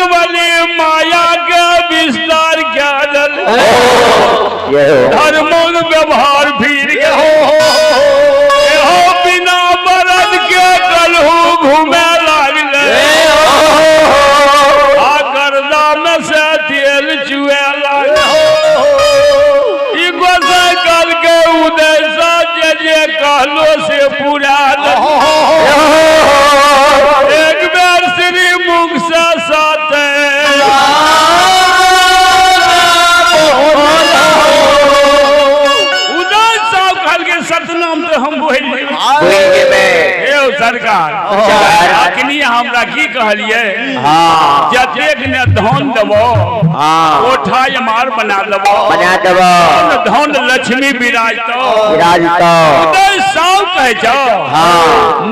बजरंग बली माया के विस्तार क्या दल धर्मों व्यवहार फिर हो बिना बरद के कलहू घूमे लागले आ गर्दा में से तेल चुए लागले। ई गोसाई कल के उदय सा जे जे कहलो से पूरा। एक बेर श्री मुख से साथ उदय साहब कहलकै सतनाम तऽ हम बोलि जेबै। यौ सरकार, अखनी हमरा की कहलियै? जतेक ने धन देबो, कोठा इमार बना देबो, बना देबो, धन लक्ष्मी विराजतो, विराजतो। उदय साहब कहै छौ,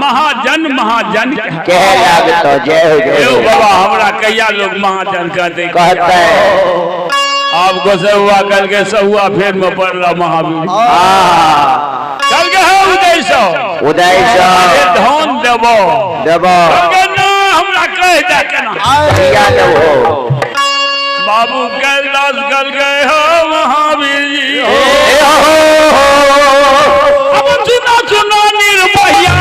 महाजन महाजन कहे लागतो। जय हो, जय यौ हो। बाबा, हमरा कहिया लोग महाजन कहते? कहते। आब गोसहुआ कहलकै, सहुआ फेर में पड़ला महावीर। कहलकै, हे उदय साहब, उदय अरे साहब, धन देबो। देबो। कहलकै, ना, हमरा कहि दे केना। कहिया देबो? बाबू कैलाश कहलकै, हो महावीर जी, अब चुना चुना निर्भया।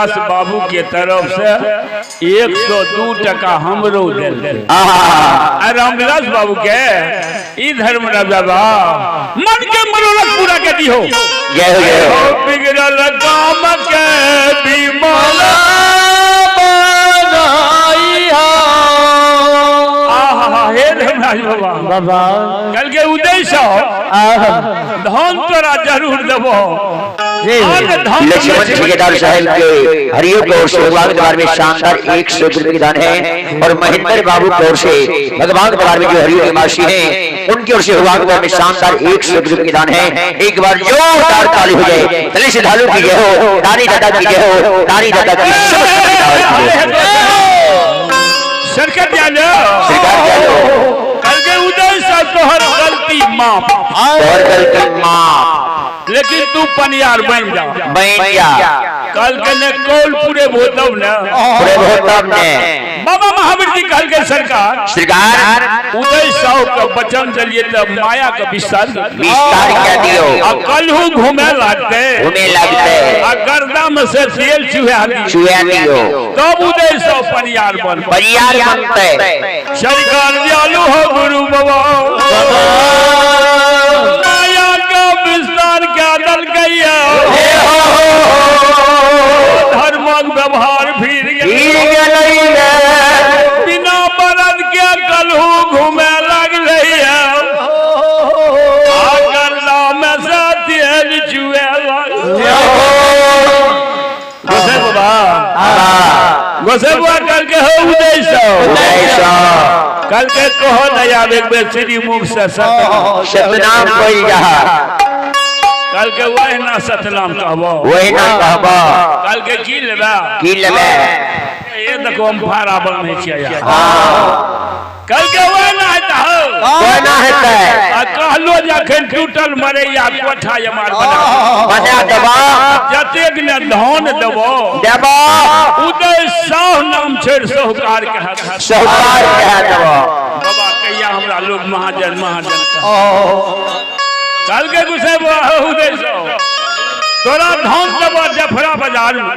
रामविलास बाबू के तरफ से 102 टका हमरो देल। आहा आ रामविलास बाबू के ई धर्मराज बाबा मन के मनोरथ पूरा कर दिहो। जय हो, जय हो। बिगड़ल काम के विमल आहा हे धर्मराज बाबा बाबा कल के उदय साहब धन तोरा जरूर देबो। धन धन लक्ष्मण ठेकेदार साहब के हरिओ की ओर से भगवान के द्वार में शानदार 100 रुपये के दान है और महेंद्र बाबू की ओर से भगवान के द्वार में जो हरिओ निवासी हैं उनकी ओर से भगवान के द्वार में शानदार 100 रुपये के दान है। एक बार जोरदार ताली हो जाए। तले से ढालू की जय हो, दानी दादा की जय हो, दानी दादा की समस्त परिवार की जय हो। सरकार जानो, सरकार जानो। कल के उदय साहब तोहर गलती माफ, तोहर गलती माफ, लेकिन तू पनियार बन जा, बन जा। कल के ने कौल पूरे भोतब ने, पूरे भोतब ने। बाबा महावीर जी कहल के सरकार, सरकार उदय साहब का वचन चलिए तो माया का विस्तार, विस्तार क्या दियो, आ कलहू घूमे लगते, घूमे लगते, आ गर्दा में से तेल चुहा दियो, चुहा दियो, तब उदय साहब पनियार बन, परियार बनते। सरकार दयालु हो गुरु बाबा, माया का विस्तार क्या दल गया, धर्मक व्यवहार फिर गया, बिना मरद के कलहू घूमे लग रही है, गर्दा में से तेल चुए लग। गोसाई बाबा, गोसाई बाबा कल के हो उदय साहब, कल के कहो नहीं आवे एक बेर श्री मुख से सतनाम, सतनाम बोल जा, कल के वही ना सतनाम कहबो, वही ना कहबो, कल के की लेबा, की लेबे, ये देखो हम फारा बन छियै यार। कल के वही ना हेता हो, वही ना हेतै, आ कहलो जे अखन टूटल मरैया कोठा हमार बना, बना देबो, जतेक ने धन देबो, देबो, उदय साह नाम छोड़ि साहूकार के हाथ, साहूकार के हाथ देबो। बाबा कहिया हमरा लोग महाजन महाजन कल के गुस्से उदय साहु तोरा धन देबो जफरा बाजार में।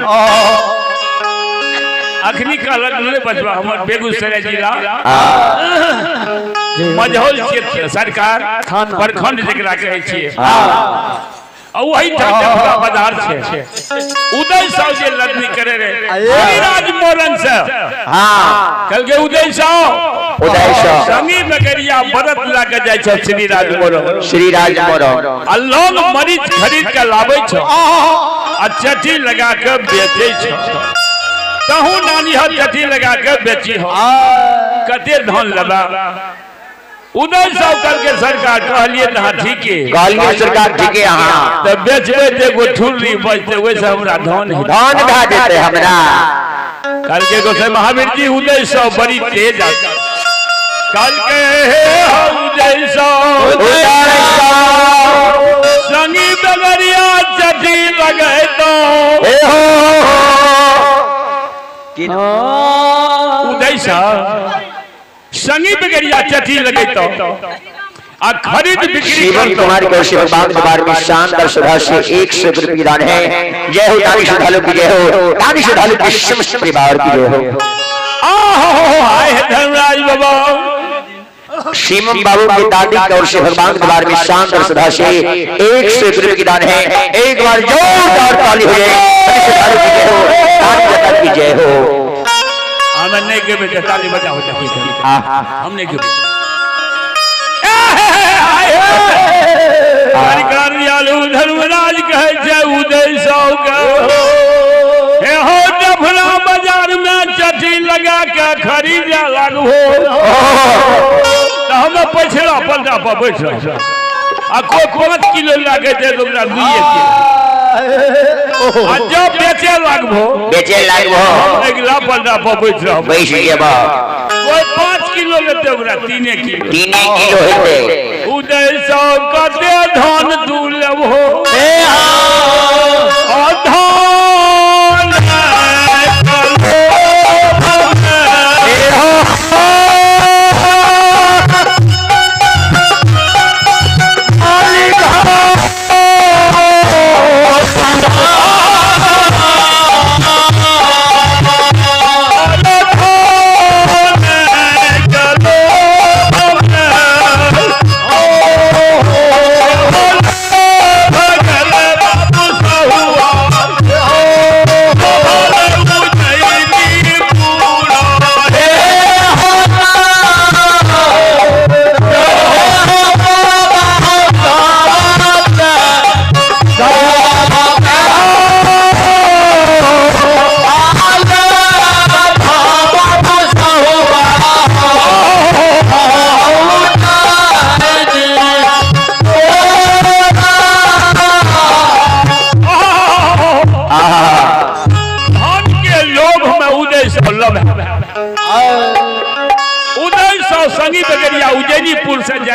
अखनी कहलक नहीं बचबा हमर बेगूसराय जिला मझौल क्षेत्र सरकार प्रखंड जकरा कहै छियै, आ वही ठाम जफरा बाजार छै। उदय साहु जे लदनी करे रे श्रीराज मोरन से, हाँ कल के उदय साहु, उदय साहु संगी बगरिया बरत लए के जाइ छै श्रीराज मोरन, श्रीराज मोरन, आ लौंग मरीच खरीद के लाबै छै आ चटी लगा के बेचै छै। तहू नानी हो चटी लगा के बेची हो, कते धन लेबा। उदय साहु कल के सरकार कहलिए तऽ हाँ ठीके, कहलिए सरकार ठीके, हाँ तऽ बेचबै तऽ एगो ठुर्री बचतै, ओहिसँ हमरा धन हेतै, धन भए जेतै हमरा। कल के गोसाई महावीर जी उदय साहु बड़ी तेज आदमी, कल के हे उदय साहु, उदय साहु संगी बगरिया चटी लगैतो, हे हो उदय साहु संगी बगरिया चटी लगैतो आ खरीद बिक्री शिवम कुमार की ओर से भगवान दरबार में शानदार सभा से 100 रुपये दान है। जय हो दानी श्रद्धालु की जय हो, दानी श्रद्धालु के समस्त परिवार की जय हो। आहो हाय धर्मराज बाबा। शिवम बाबू की दादी की ओर से भगवान दरबार में शानदार सभा से 100 रुपये की दान है। एक बार जोरदार ताली हो जाए, दानी श्रद्धालु की जय हो, दानी दादा की जय हो। हम नहीं के ताली बजाओ, हम नहीं के धर्मराज कहै छै उदय साहु के हे हो डफरा बाजार में चटी लगा के खरीदे लागहो, तऽ हम पछिला पलटा पर बैठ रहल आ कोई 5 किलो लए के दे ओकरा 2 किलो, आ जब बेचे लागबो, बेचे लागबो, अगिला पलटा पर बैठ रहब, बैठ जेबो, कोई 5 किलो लेते ओकरा 3 किलो, 3 किलो हेतै। उदय साहु कते धन तू लेबहो, धन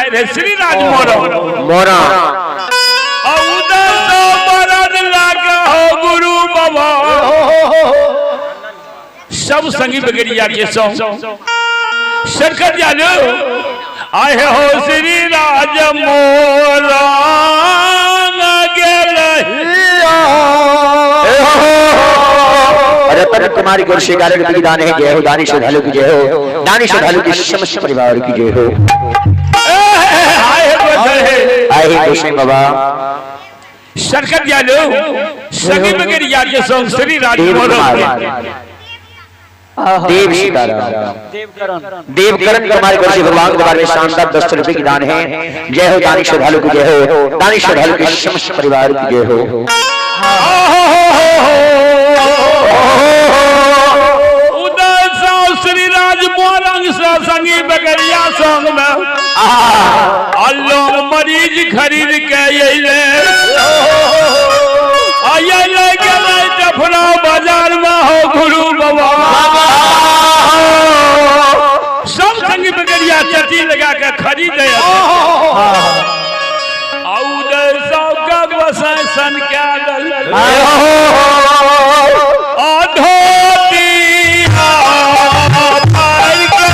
जाय रहे श्री राज मोरो मोरा आ उदय सौ बरद लागे हो गुरु बाबा। सब संगी बगरिया के संग सरकार जानो आए हो श्री राज मोरा गेल। रतन कुमारी की ओर से 11 रुपए की दान है। जय हो दानी श्रद्धालु की जय हो, दानी श्रद्धालु की समस्त परिवार की जय हो। आए हे आए हे गोसाई बाबा। सरकार जानो संगी बगरिया के संग श्री राज देव मोरा कुमार देव सीताराम देवकरण कुमार की ओर से भगवान के दरबार में शानदार 10 रुपए की दान है। जय हो दानी श्रद्धालु की जय हो, दानी श्रद्धालु के समस्त परिवार की जय हो। उदय सौ श्री राज मोरंग से संगी बगरिया संग में अल्लो मरीज खरीद के अइले अइले गेलै डफरा बाजार में हो गुरु बाबा। सब संगी बगरिया चटी लगा के खरीदे आ उदय सौ का गोसाई सन क्या दल धोती फाड़ के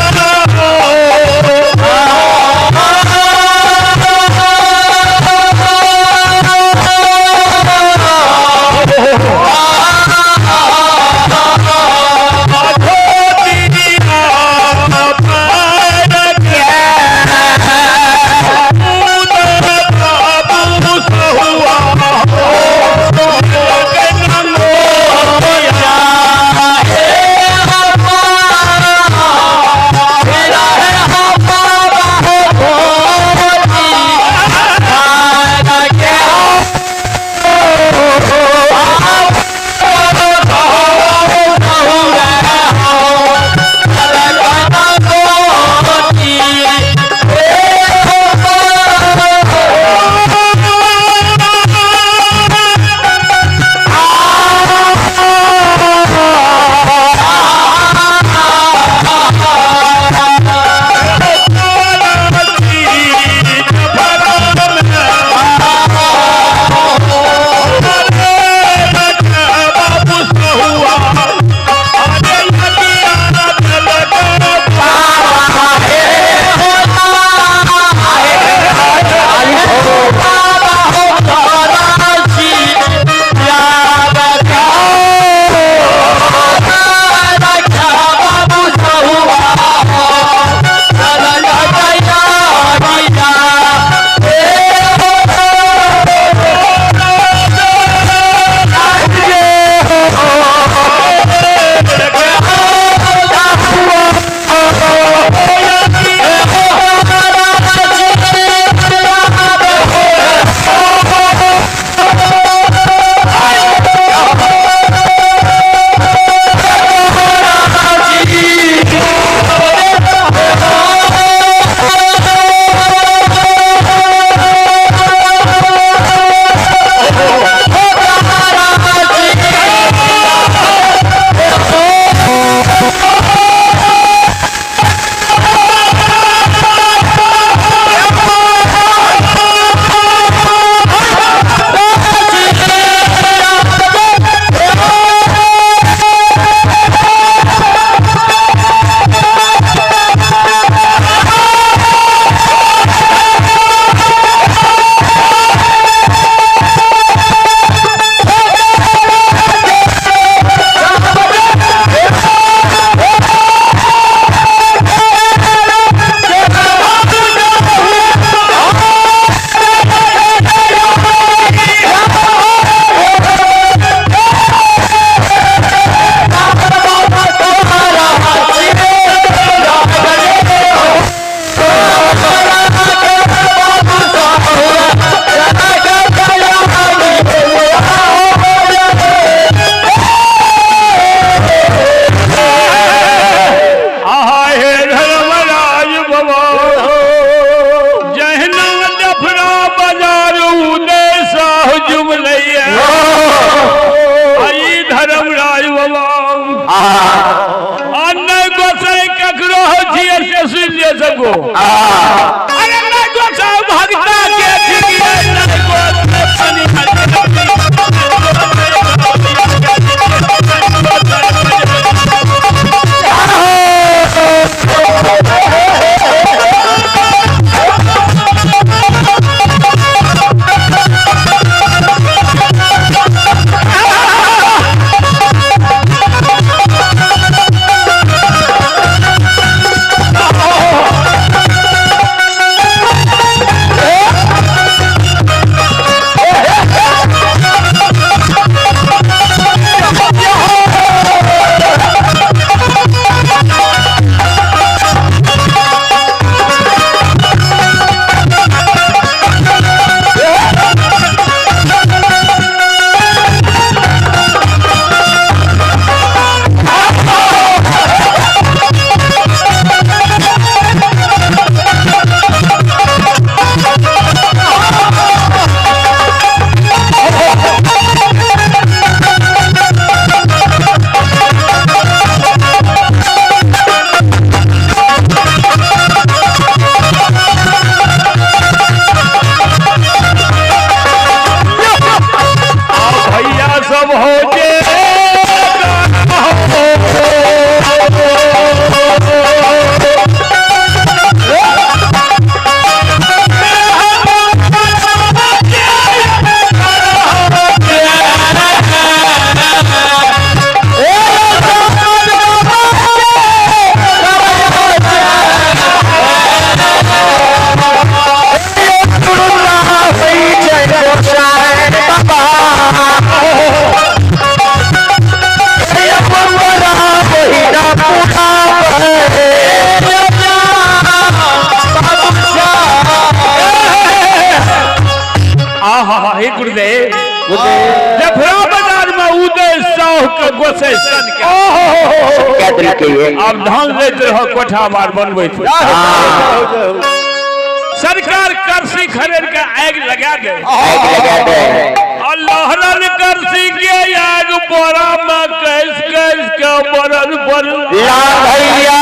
आहा हे धर्मराज बाबा, जहना डफरा बाजार उदय साह जुमलैया आई धर्मराज बाबा। आ नहीं गोसाई ककरो हो छियै से सुनि लिअ सबको। अरे नहीं गोसाई गुरुदेव, जफरा बाजार में उदय साहु के गोसै सन के क्या तरीके ये आब धान लैत रह, कोठा बार बनबैत। सरकार करसी खरीद के आगि लगा दे। आग लगा दे। आ लहरल करसी के आग बोरा में कैस कैस के बरल बरल। ला भैया।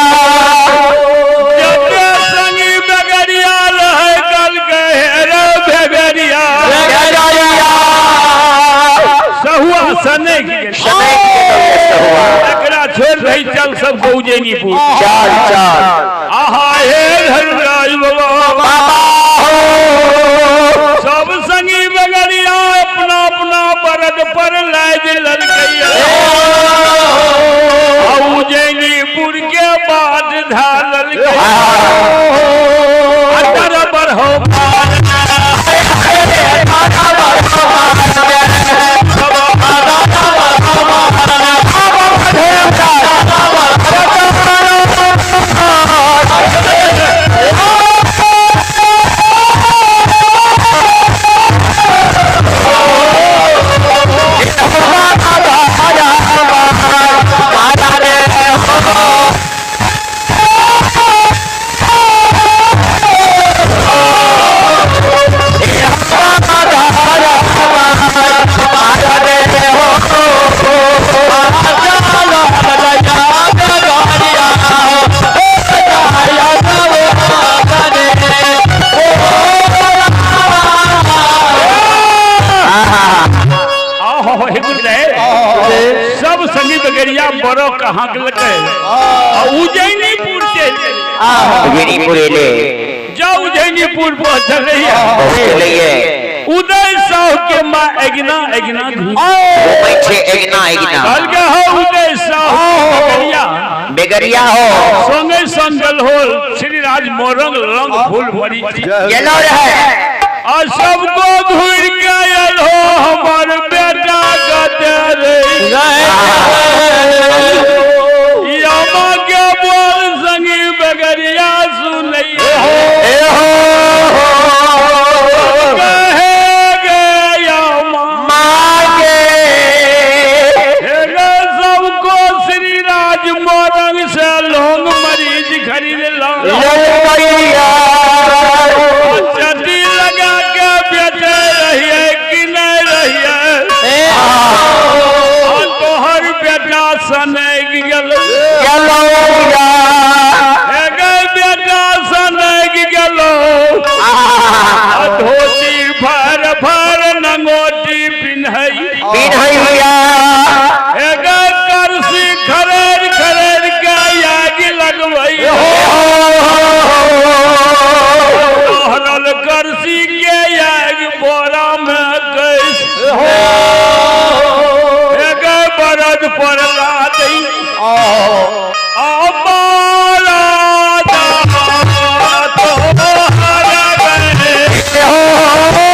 जते संगी बेगरिया रहे कल के हेरे बेगरिया सहुआ सने गेल। समय हुआ। एकरा छोड़ रही, चल सबको उजैनीपुर। चल चल। आहा हे धर्मराज बाबा। बाबा हो। सब संगी बगरिया अपना अपना बरद पर लाद ललकैया, उजैनीपुर के बाद धारल अंदर हो। आहो हे गुरुदेव, सब संगी बगरिया बड़ो कहाँ के लगे आ उजैनीपुर चलि गेलै। उजैनीपुर एले। जाउ उजैनीपुर पहुँचल रहियै। पहुँचले। उदय साहु के माँ अगिना अगिना घूम घूमै छै एगना एगना। कहलकै हौ उदय साहु बगरिया, बेगरिया हो। संगे संग गल हो श्री राज मोरंग रंग फूल भरी गेलो रहे। आ सबको घूर के आयल हो हमर बेटा कते रे यामा के बोल संगी बगरिया सुनैया ए हो। कहे गे यामा मागे। हे गे सबको श्री राज मोरंग से लोंग मरीज खरीद लो। ललकैया। चटी लगा के बेचे रहिए कि नहीं रहिए? आ तोहर बेटा सनक गेल। गेलो। हे गे बेटा सनक गेलो, आ धोती फर फर नंगोटी पिन्हई। पिन्हैया। हे गे करसी खरेद खरेद के आगि लगबई। तोहरल करसी के आगि बोरा में कैस हे गे बरद पर लादई तोहर गए।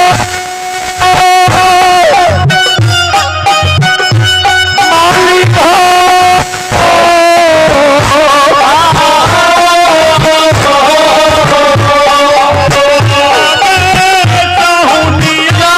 मालिक हो। साहुनिया।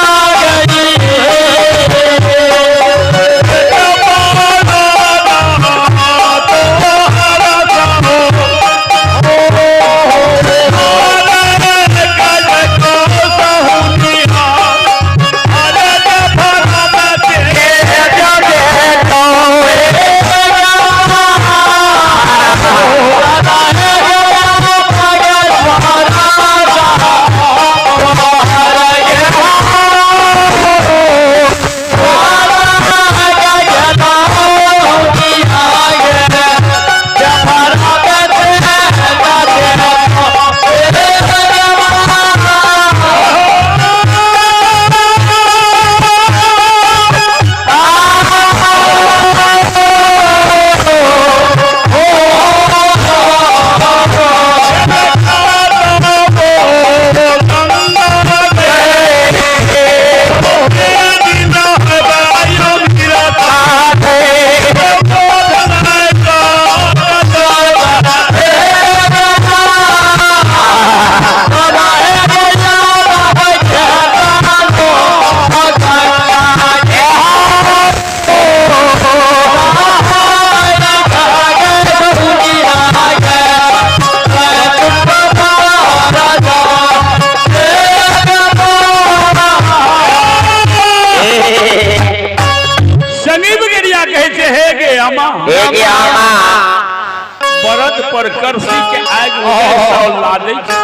दै छै।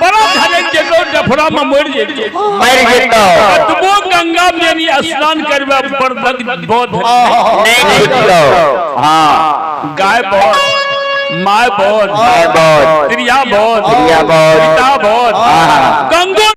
बड़ा झलक जेतो डफरा में मरि जेतौ। मरि जेतौ। कतबो गंगा में यानी स्नान करबे बरदक बोध नहीं छुटतौ। हाँ। गाय बोध, my बोध, my बोध, त्रिया बोध, त्रिया बोध, पिता बोध, हाँ। गंगो।